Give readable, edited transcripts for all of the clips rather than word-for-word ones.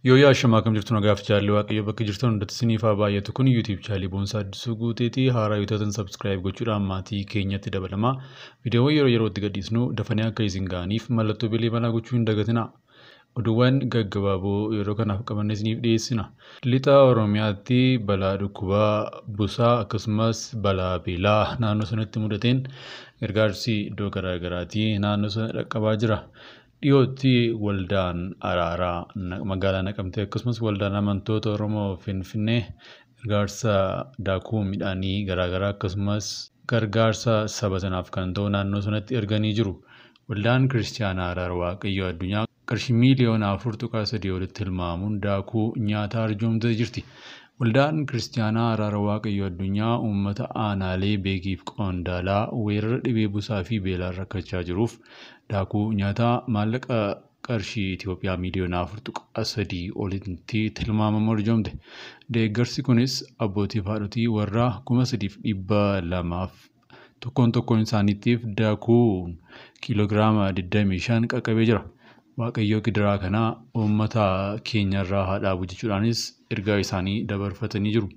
Yoo yaashamaa akkam jirtu nagaaf jaalli Waaqayyo bakka jirtan hundatti isiniif haa baay'atu. Kun YouTube channelii Boonsaa Addisuu Guuteetii haaraa yoo taatan subscribe gochuudhaan maatii keenyatti dabalamaa. Viidiyoowwan yeroo yerootti gadhiisnu dafanii akka isin ga'aniif mallattoo bilbilaa banaa gochuu hin dagatinaa. Oduuwwan gaggabaaboo yeroo kanaaf qabanne isiniif dhiyeessina. Lixa Oromiyaatti balaa dhukkubaa busaa akkasumas balaa beelaa naannoo sanatti mudateen gargaarsi iddoo garaa garaatii naannoo sana dhaqqabaa jira. Dhiyootti waldaan araaraa magaalaa Naqamtee akkasumas waldaan amantoota Oromoo Finfinnee gargaarsa daakuu midhaanii garaagaraa akkasumas gargaarsa saba sanaaf kan ta'u naannoo sanatti erganii jiru. Waldaan Kiristaanaa Araara Waaqayyoo Addunyaa qarshii miiliyoona 4.3 olitti tilmaamuun daakuu nyaataa arjoomtee jirti. Waldaan Kiristaanaa Araara Waaqayyoo Addunyaa uummata aanaalee beekiif qondaalaa weerara dhibee busaa fi beelaan rakkachaa jiruuf daakuu nyaataa maallaqa qarshii Itoophiyaa miiliyoona 4.3 olitti tilmaamamu arjoomte. Deeggarsi kunis abbootii fi haadhotii warraa 3,200 tokkoon tokkoon isaaniitiif daakuun kiiloogiraama 25 qaqqabee jira. Waaqayyoo gidiraa kanaa uummata keenyarraa haa dhaabu jechuudhaanis ergaa isaanii dabarfatanii jiru.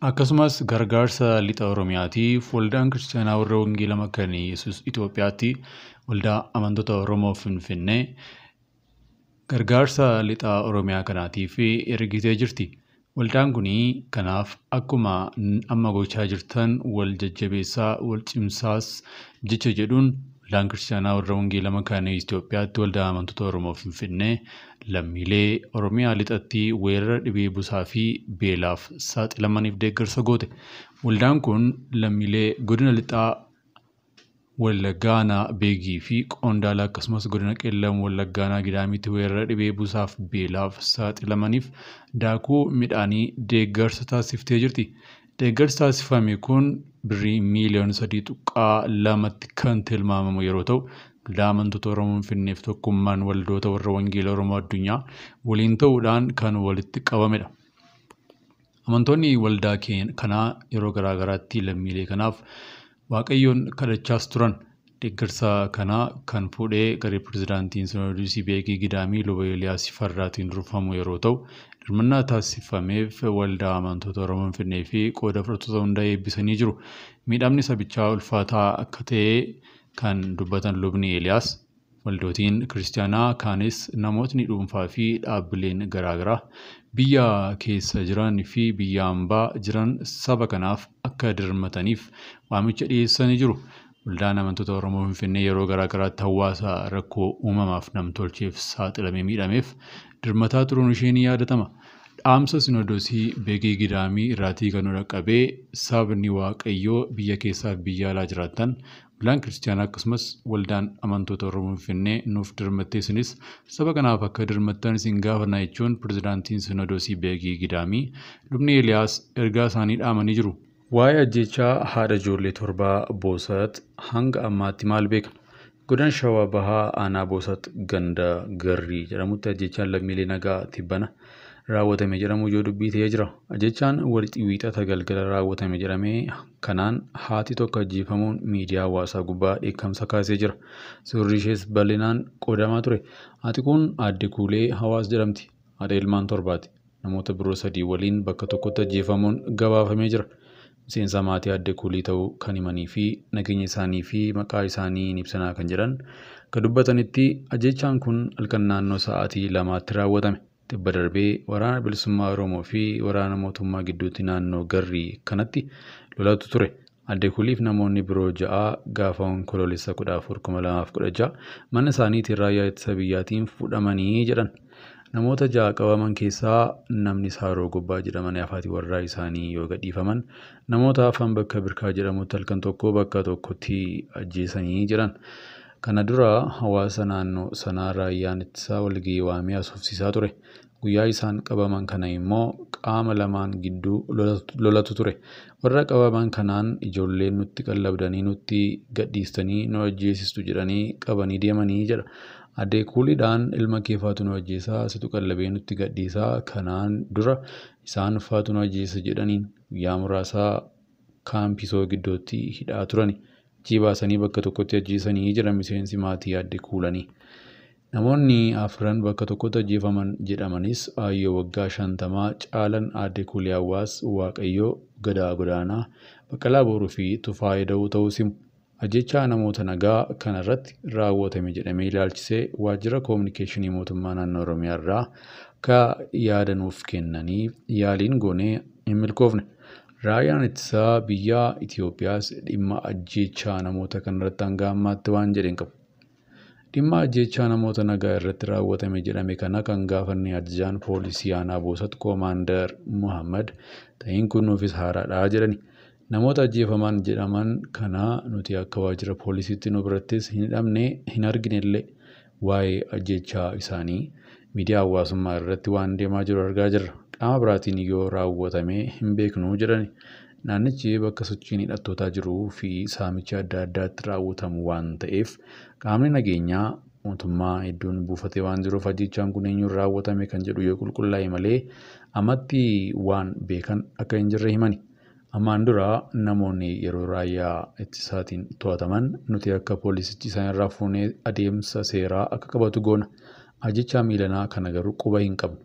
Akkasumas gargaarsa lixa Oromiyaatiif waldaan Kiristaanaa warra Wangeelaa Makaana Yesuus Itoophiyaatti waldaa amantoota Oromoo Finfinnee gargaarsa lixa Oromiyaa kanaatiif ergitee jirti. Waldaan kun kanaaf akkuma amma gochaa jirtan wal jajjabeessaa wal cimsaas jecha jedhuun waldaan Kiristaanaa warra Wangeelaa Makaana Itoophiyaatti waldaa amantoota Oromoo Finfinnee lammiilee Oromiyaa lixatti weerara dhibee busaa fi beelaaf saaxilamaniif deeggarsa goote. Waldaan kun lammiilee godina lixaa Wallaggaanaa Beegii fi Qondaala akkasumas godina Qeellam Wallaggaanaa Gidaamitti weerara dhibee busaaf beelaaf saaxilamaniif daakuu midhaanii deeggarsa taasiftee jirti. Deeggarsi taasifame kun birrii miiliyoona 3.2tti kan tilmaamamu yeroo ta'u, waldaa amantoota Oromoo Finfinneef tokkummaan waldoota warra Wangeelaa Oromoo Addunyaa waliin ta'uudhaan kan walitti qabamedha. Amantoonni waldaa kanaa yeroo garaa garaatti lammiilee kanaaf Waaqayyoon kadhachaas turan. Deeggarsa kanaa kan fuudhee garee pirezidaantiin Sinoodosii Beekii Gidaamii Luba Eeliyaas Farraatiin durfamu yeroo ta'u, hirmaannaa taasifameef waldaa amantoota Oromoo Finfinnee fi qooda fudhattoota hundaa eebbisanii jiru. Miidhamni sabichaa ulfaataa akka ta'e kan dubbatan lubni Eeliyaas, waldootiin kiristaanaa kaanis namootni dhuunfaa fi dhaabbileen garaagaraa biyya keessa jiran fi biyya hambaa jiran saba kanaaf akka dirmataniif waamicha dhiyeessanii jiru. Waldaan amantoota Oromoo Finfinnee yeroo garaa garaatti hawaasa rakkoo uumamaaf namtolcheef saaxilamee miidhameef dirmataa turuun ishee ni yaadatama. Dhaamsa Sinoodosii Beekii Gidaamii irraatii kan nu dhaqqabee sabni Waaqayyoo biyya keessaa fi biyya alaa jiraattan waldaan kiristaanaa akkasumas waldaan amantoota Oromoo Finfinnee nuuf dirmattee isinis saba kanaaf akka dirmattan isin gaafanna jechuun pirezidaantiin Sinoodosii Beekii Gidaamii lubni Eeliyaas ergaa isaanii dhaamanii jiru. Waa'ee ajjeechaa haadha ijoollee torbaa Boosat hanga ammaatti maal beekna? Godina Shawaa Bahaa Aanaa Boosat ganda Garrii jedhamutti ajjeechaan lammiilee nagaa tibbana raawwatame jedhamu ijoo dubbii ta'ee jira. Ajjeechaan wiixata galgala raawwatame jedhamee kanaan haati tokko ajjeefamuun miidiyaa hawaasaa gubbaa dheekkamsa kaasee jira. Suurri ishees bal'inaan qoodamaa ture. Haati kun Aadde Kuulee Hawaas jedhamti. Haadha ilmaan torbaati. Namoota biroo sadii waliin bakka tokkotti ajjeefamuun gabaafamee jira. Miseensa maatii Aadde Kuulii ta'uu kan himanii fi nageenya isaanii fi maqaa isaanii hin ibsinaa kan jedhan akka dubbatanitti ajjeechaan kun halkan naannoo sa'aatii 2tti raawwatame. Tibba darbee waraana bilisummaa Oromoo fi waraana mootummaa gidduutti naannoo Garrii kanatti lolatu ture. Aadde Kuuliif namoonni biroo 6 gaafa Onkoloolessa 14, 2016 mana isaaniitiin raayyaa ittisa biyyaatiin fuudhamanii jedhan. Namoota 6 qabaman keessaa namni Saaroo Gobbaa jedhaman afaati warraa isaanii yoo gadhiifaman namoota hafan bakka Birkaa jedhamutti halkan tokko bakka tokkotti ajjeesanii jedhan. Kana dura hawaasa naannoo sanaa raayyaan ittisaa walgahii waamee haasofsiisaa ture. Guyyaa isaan qabaman kana immoo qaama lamaan gidduu lolatu ture. Warra qabaman kanaan ijoolleen nutti qallabdanii nutti gadhiistanii nu ajjeesistu jedhanii qabanii deemanii jedha. Aadde Kuuliidhaan ilma kee faatu nu ajjeesaa situ qallabee nutti gadhiisaa kanaan dura isaan faatu nu ajjeesa jedhaniin guyyaa muraasaa kaampisoo gidduutti hidhaa turani. Achii baasanii bakka tokkotti ajjeesanii jedhan miseensi maatii Aadde Kuulanii. Namoonni afran bakka tokkotti ajjeefaman jedhamanis Aayyoo waggaa 50 caalan Aadde Kuulee Hawaas, Waaqayyoo Gadaa Godaanaa, Baqqalaa Booruu fi Tufaa Ida'uu ta'uu himu. Ajjeechaa namoota nagaa kana irratti raawwatame jedhamee ilaalchisee waajjira koominikeeshinii mootummaa naannoo Oromiyaa irraa akka yaada nuuf kennanii yaaliin goonee hin milkoofne. Raayyaan ittisaa biyya Itoophiyaas dhimma ajjeechaa namoota kana irratti hanga ammaatti waan jedhe hin qabu. Dhimma ajjeechaa namoota nagaa irratti raawwatame jedhame kana kan gaafanne ajajaan poolisii aanaa Boosat Koomaandar Muhammad ta'iin kun nuufis haaraadha jedhani. Namoota ajjeefaman jedhaman kana nuti akka waajjira poolisiitti nu birattis hin hidhamne hin arginellee waa'ee ajjeechaa isaanii miidiyaa hawaasummaa irratti waan deemaa jiru argaa jirra. Qaama biraatiin yoo raawwatame hin beeknu jedhani. Naannichi bakka sochiin hidhattootaa jiruu fi saamichi adda addaatti raawwatamu waan ta'eef qaamni nageenyaa mootummaa hedduun buufatee waan jiruuf ajjeechaan kun eenyuun raawwatame kan jedhu yoo qulqullaa'e malee ammatti waan beekan akka hin jirre himani. Ammaan dura namoonni yeroo raayyaa ittisaatiin to'ataman nuti akka poolisichi isaan irraa fuunee adeemsa seeraa akka qabatu goona. Ajjeechaa miilanaa kana garuu quba hin qabnu.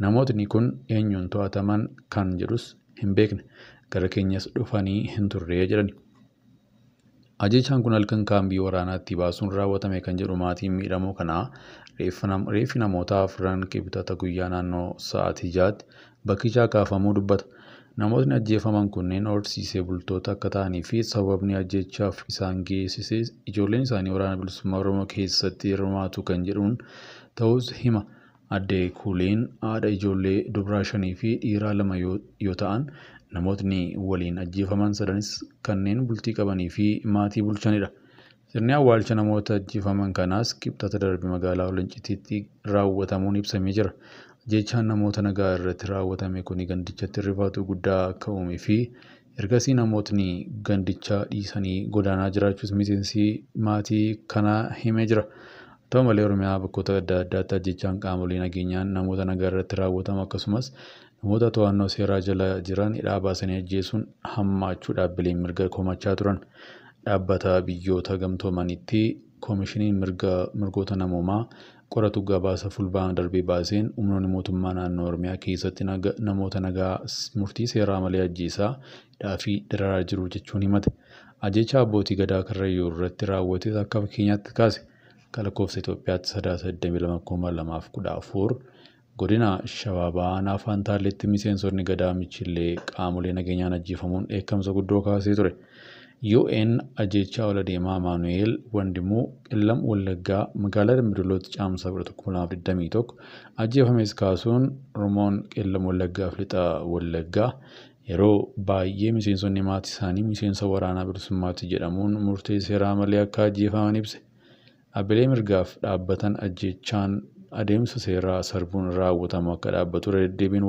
Namootni kun eenyuun to'ataman kan jedhus hin beekne. Gara keenyas dhufanii hin turre jedhani. Ajjeechaan kun halkan kaambii waraanaatti baasuun raawwatame kan jedhu maatiin miidhamoo kanaa reeffi namoota afran kibxata guyyaa naannoo sa'aatii 6tti bakkichaa kaafamuu dubbata. Namootni ajjeefaman kunneen horsiisee bultoota akka ta'anii fi sababni ajjeechaaf isaan geessise ijoolleen isaanii waraana bilisummaa Oromoo keessatti hirmaatu kan jedhuun ta'us hima. Aadde Kuuleen haadha ijoollee dubaraa 5 fi dhiiraa 2 yoo ta'an namootni waliin ajjeefaman sadanis kanneen bultii qabanii fi maatii bulchanidha. Sirni awwaalcha namoota ajjeefaman kanaas kibxata darbe magaalaa Olancitiitti raawwatamuun ibsamee jira. Ajjeechaan namoota nagaa irratti raawwatame kun gandichatti rifaatuu guddaa akka uumee fi ergasii namootni gandicha dhiisanii godaanaa jiraachuus miseensi maatii kanaa himee jira. Haa ta'u malee Oromiyaa bakkoota adda addaatti ajjeechaan qaamolee nageenyaan namoota nagaa irratti raawwatamu akkasumas namoota to'annoo seeraa jala jiran hidhaa baasanii ajjeesuun hammaachuu dhaabbileen mirga komachaa turan. Dhaabbata biyyoota gamtoomanitti koomishiniin mirgoota namoomaa qoratu gabaasa fulbaana darbee baaseen humnoonni mootummaa naannoo Oromiyaa keessatti namoota nagaa murtii seeraa malee ajjeesaa hidhaa fi dararaa jiru jechuun himate. Ajjeechaa abbootii gadaa Karrayyuu irratti raawwates akka fakkeenyaatti kaase. Akka lakkoofsa Itoophiyaatti Sadaasa 22, 2014 godina Shawaa Bahaa Fantaalleetti miseensonni gadaa Michillee qaamolee nageenyaan ajjeefamuun dheekkamsa guddoo kaasee ture. UN ajjeechaa ol adeemaa Amaanu'eel Wandimuu Qillam Wallaggaa magaalaa Dambidollootti caamsaa 11,2021 ajjeefames kaasuun Oromoon Qillam Wallaggaa fi Lixa Wallaggaa yeroo baay'ee miseensonni maatii isaanii miseensa waraanaa bilisummaatti jedhamuun murtee seeraa malee akka ajjeefaman ibse. Dhaabbilee mirgaaf dhaabbatan ajjeechaan adeemsa seeraa sarbuun raawwatamu akka dhaabbatu irra deddeebiin